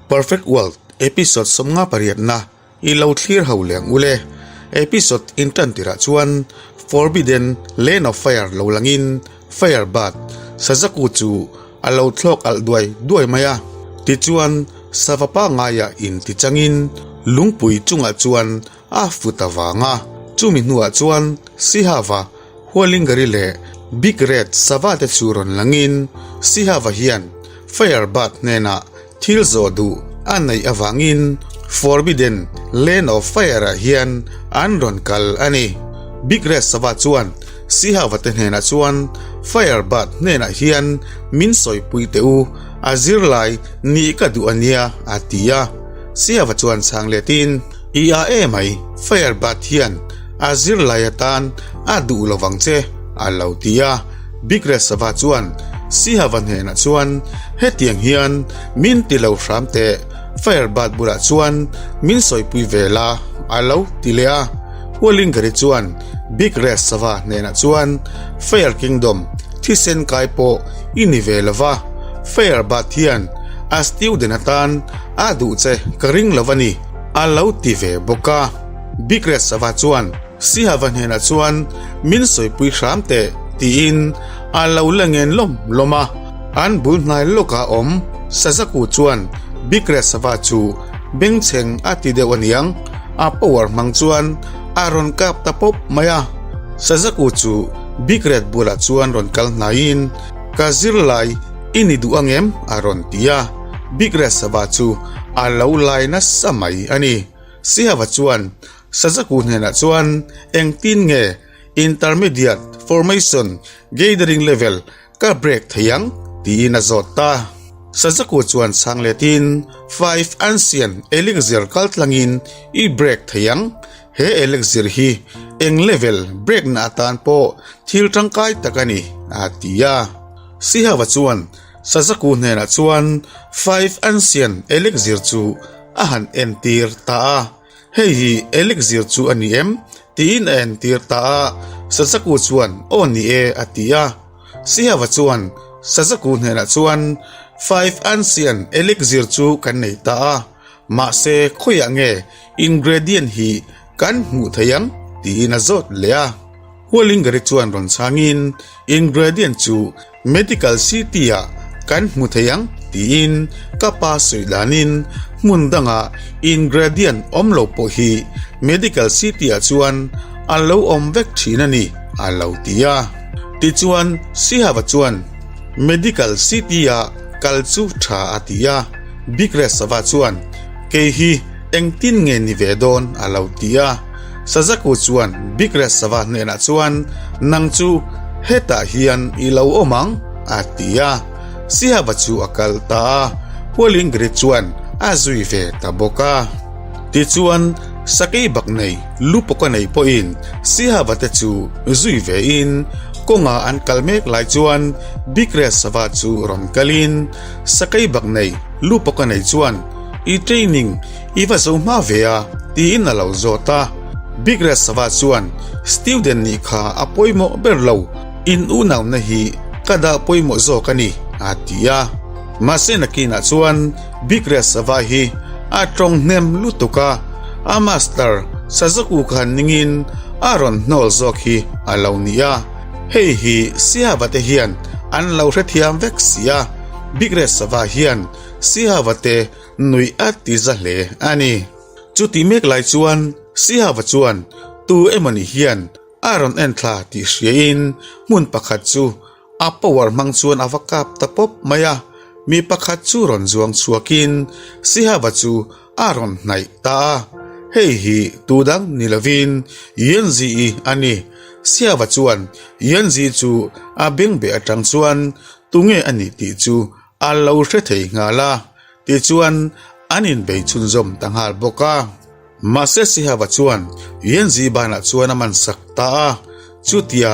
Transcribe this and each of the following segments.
Perfect World episode 58na i lo thlir ho leh ang ule. Episode intan tirah chuan Forbidden Land of Fire lo langin Fire Bird Sazaku chu a lo thlawk alh duai duai mai a. Tichuan sava pangaia inti changin lungpui chungah chuan a fut avang a. Chumi hnuah chuan Sihava, Hualingari leh Big Red sava te chu rawn langin Sihava hian Fire Bird hnenah Thil zawh duh a neih avangin Forbidden Land of Fire-ah hian an rawn kal a ni. Big Red Sava chuan Sihava te hnenah chuan Fire Bird hnenah hian min sawipui teh u, a zirlai nih ka duh a nia a ti a. Sihava chuan chhang letin, I a e mai, Fire Bird hian a zirlai atan a duh lo vang che a lo ti a. Big Red Sava chuan Sihava hnenah chuan hetiang hian min ti lo hram teh, Fire Bird bulah chuan min sawipui ve la a lo ti leh a. Hualingari chuan Big Red Sava hnenah chuan Fire Kingdom thisen kai pawh i ni ve lo va, Fire Bird hian a student atan a duh che ka ring lo a ni a lo ti ve bawk a. Big Red Sava chuan Sihava hnenah chuan min sawipui hram teh tiin a lo la ngen lawm lawm a, an bul hnai lawkah awm Sazaku chuan Bikra sava chu bengchheng a ti deuh aniang, a power hmang chuan a rawn kap ta pawp mai a. Sazaku chu Bikret bulah chuan rawn kal hnaiin, Ka zirlai i ni duh angem? a rawn ti a, Bikret sava chu a lo lai nasa mai a ni. Sihava chuan Sazaku hnenah chuan engtin nge Intermediate Formation Gathering Level ka break thei ang tiin a zawt ta. Sazaku chuan chhang letin Five Ancient Elixir kal tlangin i break thei ang, he elixir hi eng level break na atan pawh thil tangkai tak a ni a ti a. Sihava chuan Sazaku hnenah chuan Five Ancient Elixir chu a han entir ta a. Hei hi elixir chu a ni em? tiin a entir ta a, Sazaku chuan aw ni e a ti a. Sihava chuan Sazaku hnenah chuan Five Ancient elixir chu kan nei ta a, mahse khawiah nge ingredient hi kan hmuh thei ang? tiin a zawt leh a. Hualingari chuan rawn chhangin ingredient chu Medical City ah kan hmu thei ang tiin ka pa sawi danin hmun danga ingredient awm lo pawh hi Medical City ah chuan a lo awm vek thin a ni a lo ti a. Tichuan Sihava chuan Medical City ah kal chu tha a ti a, Bikresava chuan kei hi engtin nge ni ve dawn a lo ti a. Sazaku chuan Bikresava hnenah chuan nang chu hetah hian i lo awm ang a ti a, Sihava chu a kal ta a, Hualingri chuan a zui ve ta bawk a. Tichuan sakei bak nei lu pawka nei pawhin Sihava te chu zui ve in kawnga an kal mek lai chuan Bikresava chu rawn kalin sakei bak nei lu pawka nei chuan i training I va zo hma ve a, tiin a lo zawt a. Big Red Sava chuan, Student nih kha a pawimawh ber lo, in unauna hi ka dah pawimawh zawk a ni, a ti a. Mahse nakinah chuan Big Red Sava hi a tawng hnem lutuk a, a master Sazaku khan ningin a rawn hnawl zawk hi a lo ni a. Hei hi Sihava te hian an lo hrethiam vek si a, Big Red Sava hian Sihava te Nuih a ti za hle a ni. Chuti mek lai chuan Sihava chuan tu emawni hian a rawn en thla tih hriain hmun pakhat chu a power hmang chuan a va kap ta pawp mai a, mi pakhat chu rawn zuang chhuakin Sihava chu a rawn hnaih ta a, hei hi tu dang ni lovin Yanzi-i a ni. Sihava chuan Yanzi chu a bengbeh atang chuan tunge a nih tih chu A lo hre thei nghal a, tichuan an inbei chhunzawm ta nghal bawk a. Mahse Sihava chuan Yanzi banah chuan a man sak ta a, chutia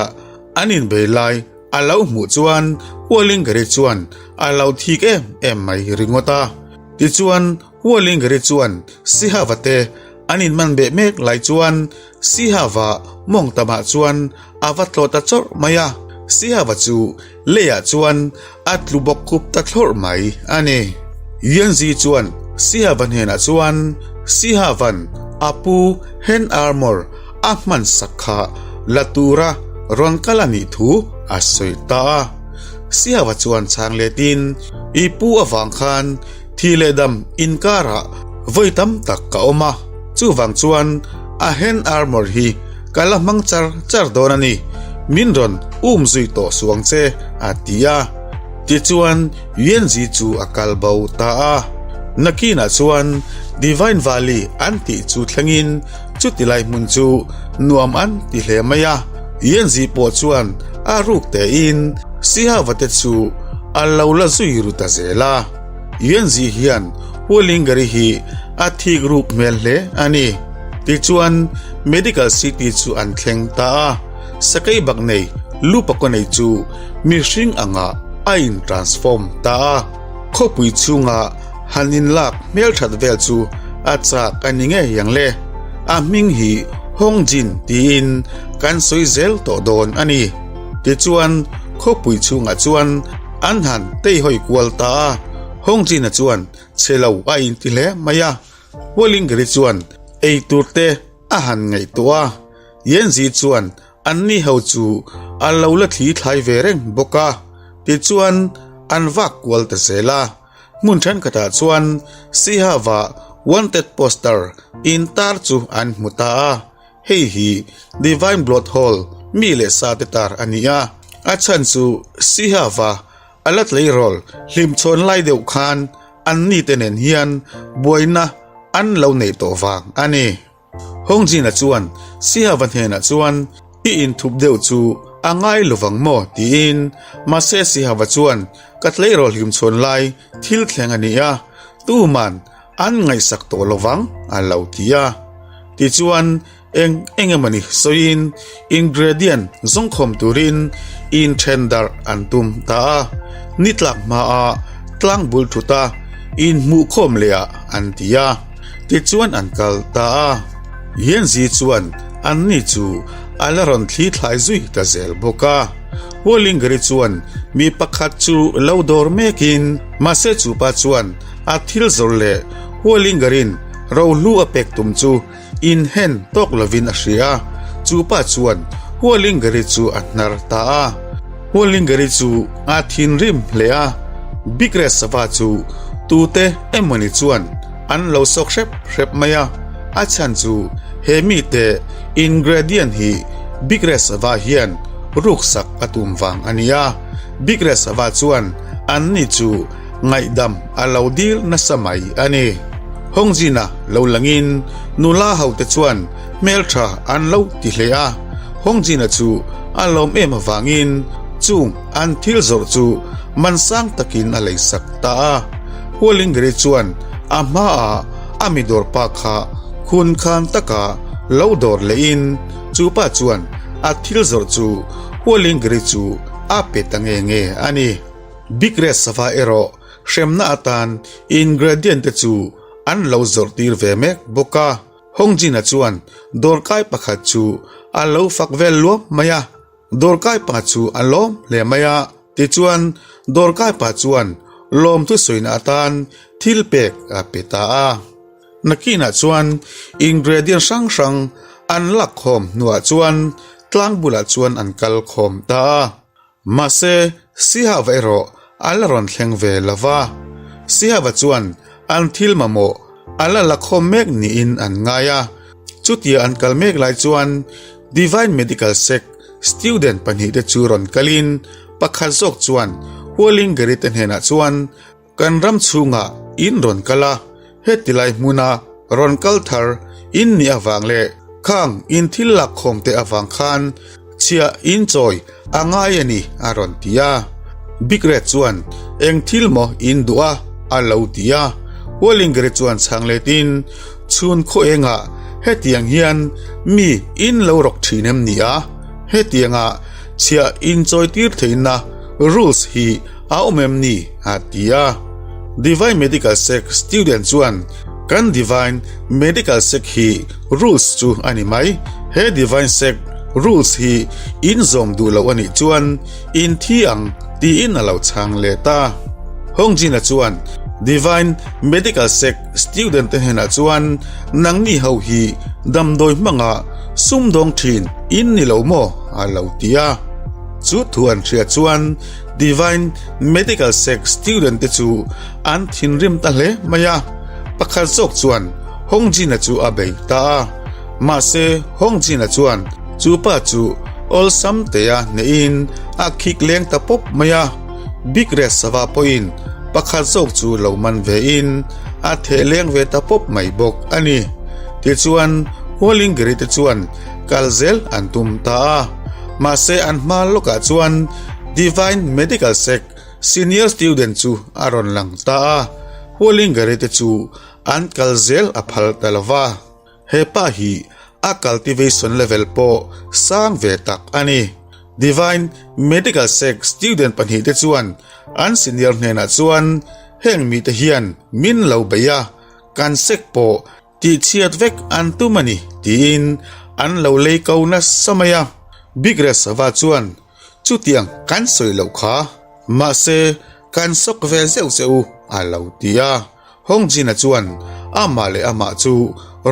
an inbei lai a lo hmuh chuan Hualingari chuan a lo thik em em mai ringawt a. Tichuan Hualingari chuan Sihava te an inman beh mek lai chuan Sihava mawngtamah chuan a va tlawh ta chawrh mai a, Sihava chu leiah chuan a tlu bawk khup ta thlawrh mai a ni. Yanzi chuan Sihava hnenah chuan Sihava'n a pu Hen Armour a hman sak kha la tura rawn kal a nih thu a sawi ta a. Sihava chuan chhang letin, I pu avang khan thi leh dam inkarah vawi tam tak ka awm a, chuvang chuan a Hen Armour hi ka la hmang char char dawn a ni, min rawn um zui tawh suh ang che, a ti a. Tichuan Yuanzi chu a kal bo ta a. Nakinah chuan Divine Valley an tih chu thlengin chuti lai hmun chu nuam an ti hle mai a. Yuanzi pawh chuan a ruk tein Sihava te chu a lo la zui ru ta zel a. Yuanzi hian Hualingari hi a thik ruk hmel hle a ni. Tichuan Medical City chu an thleng ta a. Sakei bak nei lu pakaw nei chu mihring anga a in transform ta a, khawpui chhunga han in lak hmelthat vel chu a chak a ni ngei ang le. A hming hi Hong Jin tiin kan sawi zel tawh dawn a ni. Tichuan khawpui chhungah chuan an han teihawi kual ta a, Hong Jin-a chuan chhe lo a inti hle mai a, Hualingeri chuan eitur te a han ngaihtuah a, Yanzi chuan anni ho chu a lo la thli thlai ve reng bawk a, tichuan an vak kual ta zel a. Hmun thenkhatah chuan Sihava wanted poster intar chu an hmu ta a, hei hi Divine Blood Hall mi leh sa te tar a ni a, a chhan chu Sihava a la tleirawl hlimchhawn lai deuh khan anni te nen hian buaina an lo neih tawh vang a ni. Hongjin-a chuan Sihava hnenah chuan, I inthup deuh chu a ngai lovang maw? tiin. Mahse Sihava chuan, Ka tleirawl hlimchhawn lai thil thleng a ni a, tuman an ngaihsak tawh lovang a lo ti a. Tichuan eng eng emawni sawiin ingredient zawngkhawm turin inthen darh an tum ta a. Ni tlak hmaah tlang bul thut a, inhmuhkhawm leh ah an ti a. Tichuan an kal ta a, Yanzi chuan anni chu a la rawn thli thlai zui ta zel bawk a. Hualingari chuan mi pakhat chu lo dawr mekin mahse chu pa chuan a thil zawrh leh Hualingarin rohlu a pek tum chu inhen tawk lovin a hria a, chu pa chuan Hualingari chu a hnar ta a. Hualingari chu a thinrim hle a, Bikre sava chu tute emawni chuan An lo sawk hrep hrep mai a, a chhan chu he mite ingredient hi Big Red Sava hian ruksak a tum vang a ni a, Big Red Sava chuan anni chu ngaihdam a lo dil nasa mai a ni. Hongjin-a lo langin nula hote chuan hmeltha an lo ti hle a, Hongjin-a chu a lawm em avangin chung an thil zawrh chu man sang takin a leisak ta a. Hualingeri chuan a hmaah a mi dawr pa kha khun khan taka lo dawr lehin chu pa chuan a thil zawrh chu Hualingeri chu a pe ta nge nge a ni. Big Red sava erawh hremna atan ingredient te chu an lo zawrh tir ve mek bawk a. Hongjin-a chuan dawrkai pakhat chu a lo fak vel luam mai a. Dawrkai pa chu a lawm hle mai a, tichuan dawrkai pa chuan lawmthu sawina atan thil pek a pe ta a. Nakinah chuan ingredient hrang hrang an lak khawm hnuah chuan tlang bulah chuan an kal khawm ta a. Mahse Sihava erawh a la rawn thleng ve lo va. Sihava chuan an thil mamawh a la la khawm mek niin an ngai a. Chutia an kal mek lai chuan Divine Medical Sect student pahnihte chu rawn kalin pakhat zawk chuan Hualingeri te hnenah chuan kan ram chhungah in rawn kal a, heti lai hmuna rawn kal thar in nih avang leh khang in thil lakkhawm te avang khan chhiah in chawi a ngai a ni a rawn ti a. Big Red chuan eng thil maw in duh a a lo ti a. Hualingeri chuan chhang letin Chhun khaw engah hetiang hian mi in lo rawk thin em ni a? Hetianga chhiah inchawi tir theihna rules hi a awm em ni? a ti a. Divine Medical Sec student chuan kan Divine Medical Sec hi rules chu a ni mai, he Divine Sec rules hi in zawm duh loh a nih chuan in thi ang tiin a lo chhang let a. Hongjin-a chuan. Divine Medical Sect student te hnenah chuan nangni ho hi damdawi hmanga sumdawng thin in ni lo maw? a lo ti a. Chu thu an hriat chuan Divine Medical Sect student te chu an thinrim ta hle mai a. Pakhat zawk chuan Hongjin-a chu a bei ta a. Mahse Hongjin-a chuan chu pa chu awlsam tea hnehin a khik leng ta pawp mai a. Big Red sava pawhin pakhat zawk chu lo man vein a theh leng ve ta pawp mai bawk a ni. Tichuan Hualingiri te chuan kal zel an tum ta a. Mahse an hma lawkah chuan Divine Medical Sect senior student chu a rawn lang ta a, Hualingiri te chu an kal zel a phal ta lo va. He pa hi a cultivation level pawh sang ve tak a ni. Divine Medical Sect student pahnihte chuan an senior hnenah chuan heng mite hian min lo bei a, kan sect pawh tihchhiat vek an tum a ni tiin an lo lei ko nasa mai a. Big Red Sava chuan chutiang kan sawi loh kha, mahse kan sawk ve zeuh che u a lo ti a. Hongjin-a chuan amah leh amah chu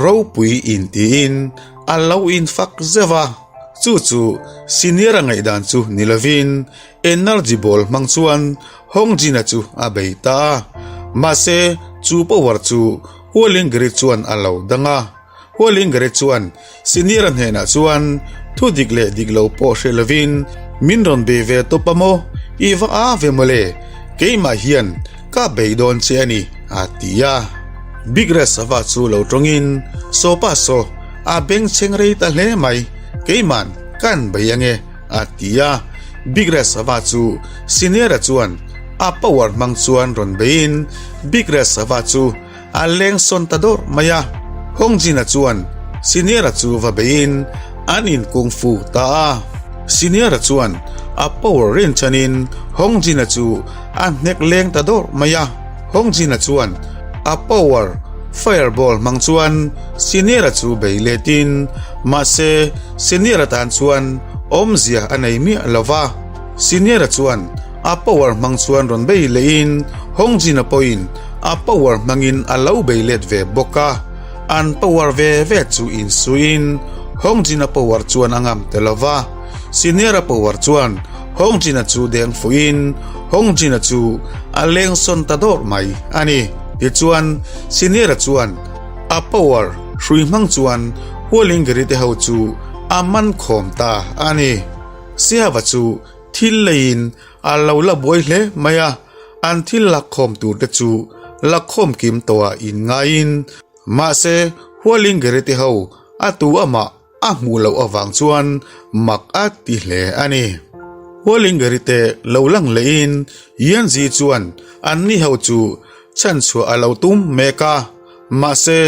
ropui in tiin a lo infak zeuh a, chu chu senior-a ngaihdan chu ni lovin energy ball hmang chuan Hongjin-a chu a bei ta a, mahse chu power chu Hualingiri chuan a lo dang a. Hualingere chuan Senior-a hnenah chuan thu dik leh dik lo pawh hre lovin min rawn bei ve tawp a maw? I va a ve mawle, keimah hian ka bei dawn che a ni, a ti a. Big Red sava chu lo tawngin, Sawpa saw, a bengchheng rei ta hle mai, keima'n kan bei ange, a ti a. Big Red sava chu Senior-a chuan a power hmang chuan rawn beiin Big Red sava chu A leng sawn ta dawrh mai a, Hongjin-a chuan Senior-a chu va beiin an in kung fu ta a. Senior-a chuan a power rinchhanin Hongjin-a chu a hnek leng ta dawrh mai a. Hongjin-a chuan a power fireball hmang chuan Senior-a chu bei letin mahse Senior-a tan chuan awmzia a nei miah lo va. Senior-a chuan a power hmang chuan rawn bei lehin Hongjin-a pawhin A power hmangin a lo bei let ve bawk a, an power ve ve chu insuiin Hongjin-a power chuan a ngam tel lo va, Senior-a power chuan Hongjin-a chu deng fuhin Hongjin-a chu a leng sawn ta dawrh mai a ni. Tichuan, Senior-a chuan a power hrui hmang chuan Hualingiri te ho chu a man khawm ta a ni. Siava chu thil leiin a lo la buai hle mai a. An thil lakkhawm tur te chu lakkhawm kim tawhah in ngaiin mahse Hualingere te ho a tu amah a hmuh loh avang chuan mak a ti hle a ni. Hualingere te lo lang lehin Yanzi chuan anni ho chu chhanchhuah a lo tum mek a, mahse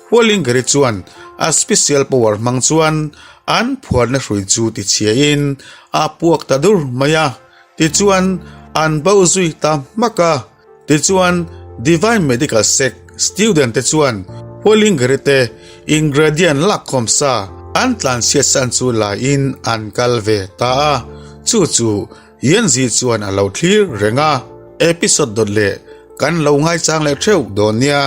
Hualingere chuan a special power hmang chuan an phuarna hrui chu tichhiain a puak ta dur mai a. Tichuan, an bo zui ta hmak a. Tichuan, Divine Medical Sect student te chuan Hualingere te ingredient lakkhawm sa an tlanchhiat san chu laiin an kal ve ta a. Chu chu Yanzi chuan a lo thlir reng a. Episode dawt leh kan lo ngaichang leh theuh dawn nia.